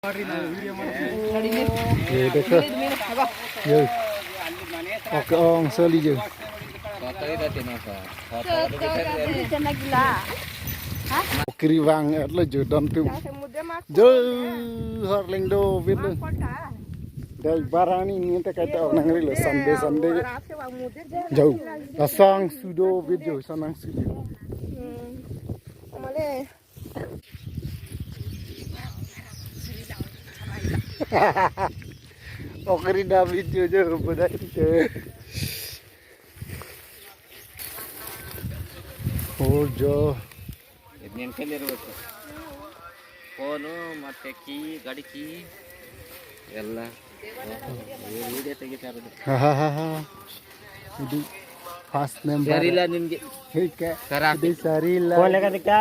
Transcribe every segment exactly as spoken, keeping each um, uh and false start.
Ye dekho. Ye. Oke, ong soli ye. Oke, ri vang et lo jo dam tu. Jo, horleng do bit lo. Dai barang ni ni te kaita ong nangri lo Sunday, Sunday. Jo, lasang sudo bit jo, sanang sudo. Oke, ri dam video jo, bodai jo. Oh, jo. Itnin ke lir betul. Kono mate ki, gadi ki. Yalla. Oh, ini dia tegi taruh. Hahaha. Jadi first member. Sarila nin ke. Hei, ke. Sarap. Jadi Sarila. Phone lega dikha.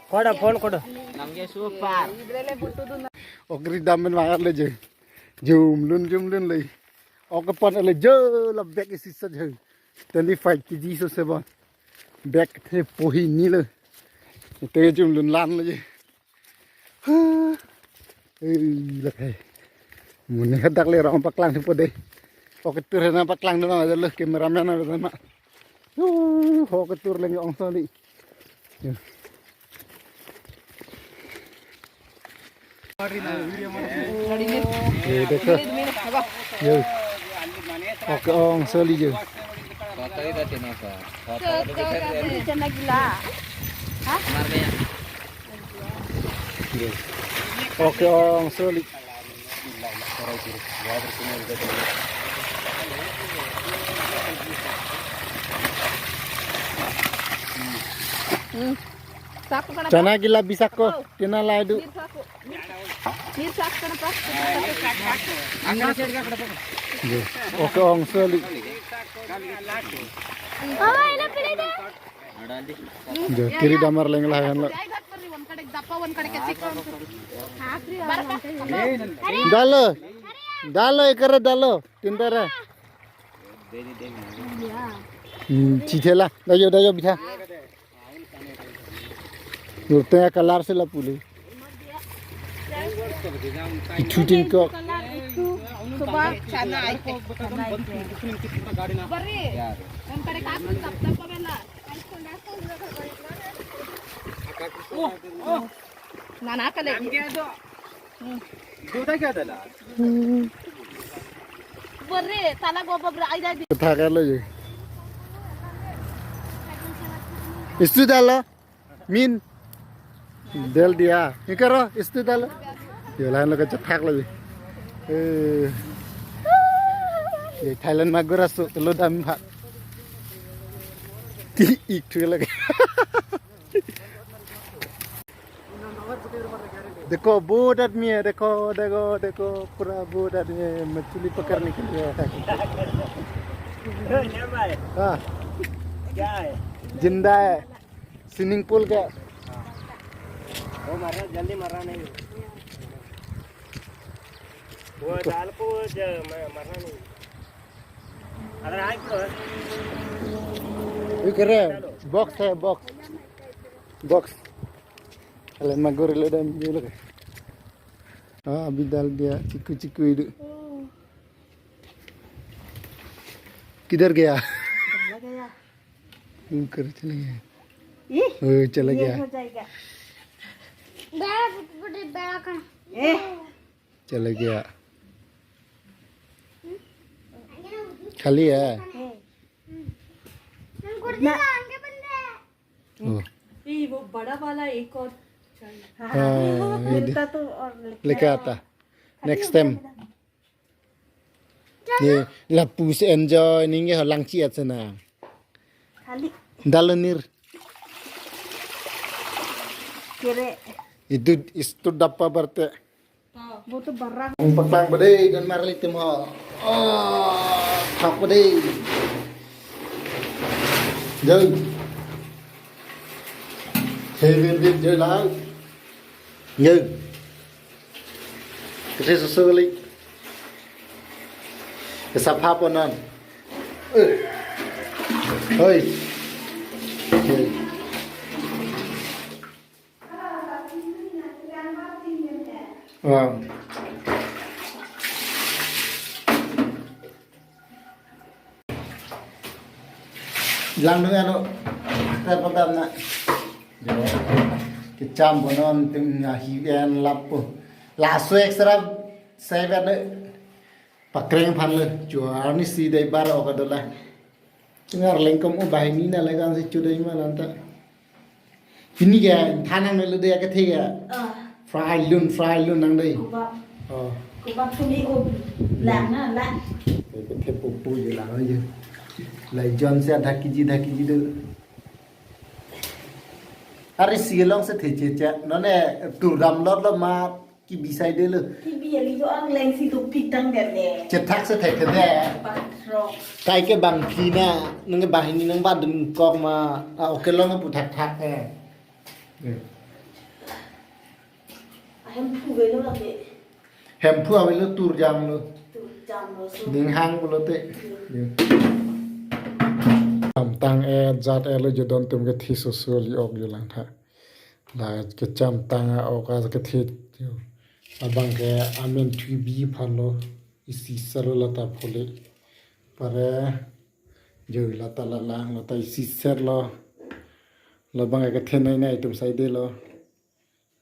Koda phone koda. Nangge super. Oke, ri dam men mangat le je. Jumlun, jumlun le. Oke, pon le je la bag isi sa je. Twenty five K G so seven. Bag the pohi ni le. Te jumlun lan le je. Eh, lakai. Mune hadak le rong paklang thipo dei. Oke, tur na paklang dun aja lo, cameraman aja ma. Uh, oke, tur lagi ong soli. Yo. Ye dekho. Yo. Oke, ong soli yo. Chana gila. Oke, ong soli. Hmm. Saku kana. Chana gila bisa ko. Tina ladu. Mir saku. Mir saku kana pas. Oke, ong soli. Oh, ini pilih deh. Jo, kiri damar leng lahan lo. Dalo. Dalo, ekara dalo. Tintara. Hmm, chithela. Dayo, dayo, bitha. Nurte color si la pule. Shooting ko. Nana kale. Bore, tala go babra, ai dai. Thakar lo ye. Istu dalo. Min. Del dia. Ikaro, istu dalo. Ye lain lo kachethak lo ye. Eh. Ye Thailand magur aso, telo dam pha. Ti ik thu lagi. देखो, बहुत आदमी है, देखो, देखो, देखो, पूरा बहुत आदमी है, मछली पकड़ने के लिए है। क्या भाई? हाँ। क्या है? जिंदा है। स्विमिंग पूल का। वो मर रहा, जल्दी मर रहा नहीं। वो जाल को ज-, म-, मरना नहीं। अगर आए तो ये करे, बॉक्स है, बॉक्स। बॉक्स। अरे, मैं गोरिल्ला डैम ये लगे। हाँ, अभी डाल दिया, चिकू, चिकू इधर। किधर गया? चला गया। ऊपर चला गया। ये? ओ, चला ये गया। हो जाएगा। बड़ा, बड़ा, बड़ा का। ए। चला गया। खाली है? ए। ना। ओ। ए, वो बड़ा वाला एक और चाहिए। हाँ, हाँ, ये दे। मिलता तो और लेके लेके आता। आता। Next time. Ye, lapu si enjoy, ningke ho langchi at sana. Kali. Dalonir. Kere. Itu, istu dappa barte. Bo tu barang. Ang paklang pa dei, dan marli tim ho. Oh, thak pa dei. Jai. Hey, bin, bin, jai lang. Jai. Kasi susulik. Sapha po non. Eh. Hoi. Hoi. Wow. Langdun ano. Ter padam na. Kecham bonon tim ahi en lapu. Laso extra seven pakreng aphan lo. Chuar ni si dei bar ok adola. Chingar lengkom o bahini na legan si chudai ma lanta. Pini ke thanang lo dei ke thega. Ah. Fry lun, fry lun nang dei. Kubap. Oh. Kubap tumi o. Lang na, lang. Ke the pupu je lang je. Lai jon se adha kiji, adha kiji do. Ari si long se the che che. None tur dam lot lo ma kebi sai dei lo. Kebi ali jo ang leng si dopik tang dei ne. Chethak se thek the dei. Pathrok. Kai ke bang phi na, nang bahini nang badun kok ma, a, okay long pu thakthak eh. Ahem phu ve lo la ke. Hemphu avelo tur jam lo. Tur jam lo so. Ning hang pulote. Kecham tang-et jat-et lo jo don tum ke thi so so li ok jo lang tha. La kecham tang a ok a ke thi jo. Abang ke amen thui bi aphan lo. Isi ser lo lata phole. Pare jo lata la lang lata isi ser lo. Labang ke the nai nai tum sai dei lo.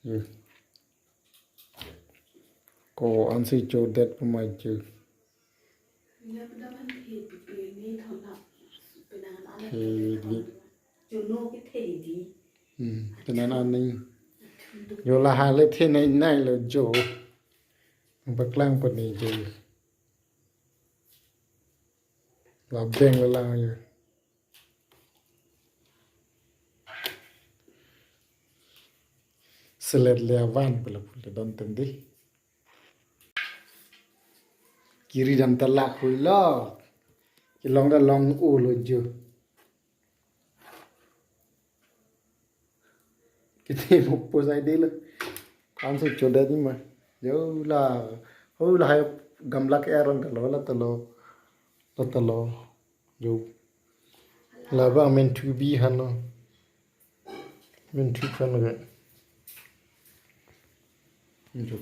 Hmm. Ko-an si chodet puma chu. Thedi. Hmm, penan ani. Jo lahai le the nai nai lo jo. Paklang pani jo. Labeng lo lang jo. Selet le avan pula pula don tem dei. Kiri dam ta lak hui lo. Kelong ta long o lo jo. Ke the pupu sai dei lo. Ko-an si chodet ni ma. Jo la. Ho la hai gamlak er on ta lo la ta lo. La ta lo. Jo. Labang amen thui bi aphan lo. Amen thui aphan lo ke. Jo.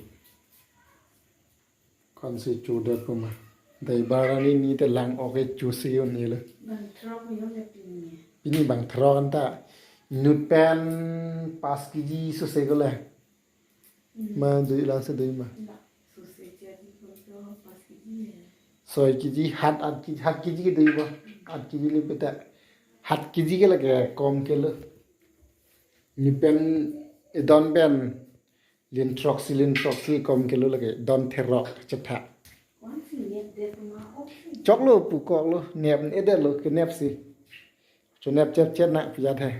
Ko-an si chodet puma. Dei bar ani ni te lang ok ke chu si un ni lo. Bang throk ni hong ke pini. Pini bang throk anta. Inut pen pas kiji so se ko le. Hmm. Ma dei lang se dei ma. Ba, so se jadi ko to pas kiji ya. Soi kiji, hat at kiji, hat kiji ke dei ba. At kiji le peta. Hat kiji ke lake kom ke lo. Ni pen, edon pen. Lin throksi, lin throksi kom ke lo lake. Don therok chetha. Ko-an si nep det ma ok si. Choklo pu koklo, nep edet lo, ke nep si. Cho nep chet chet na pijat hai.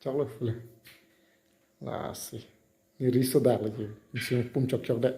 Choklo pule. Lasi. Ni riso dak lagi. Isi pum chok chok dei.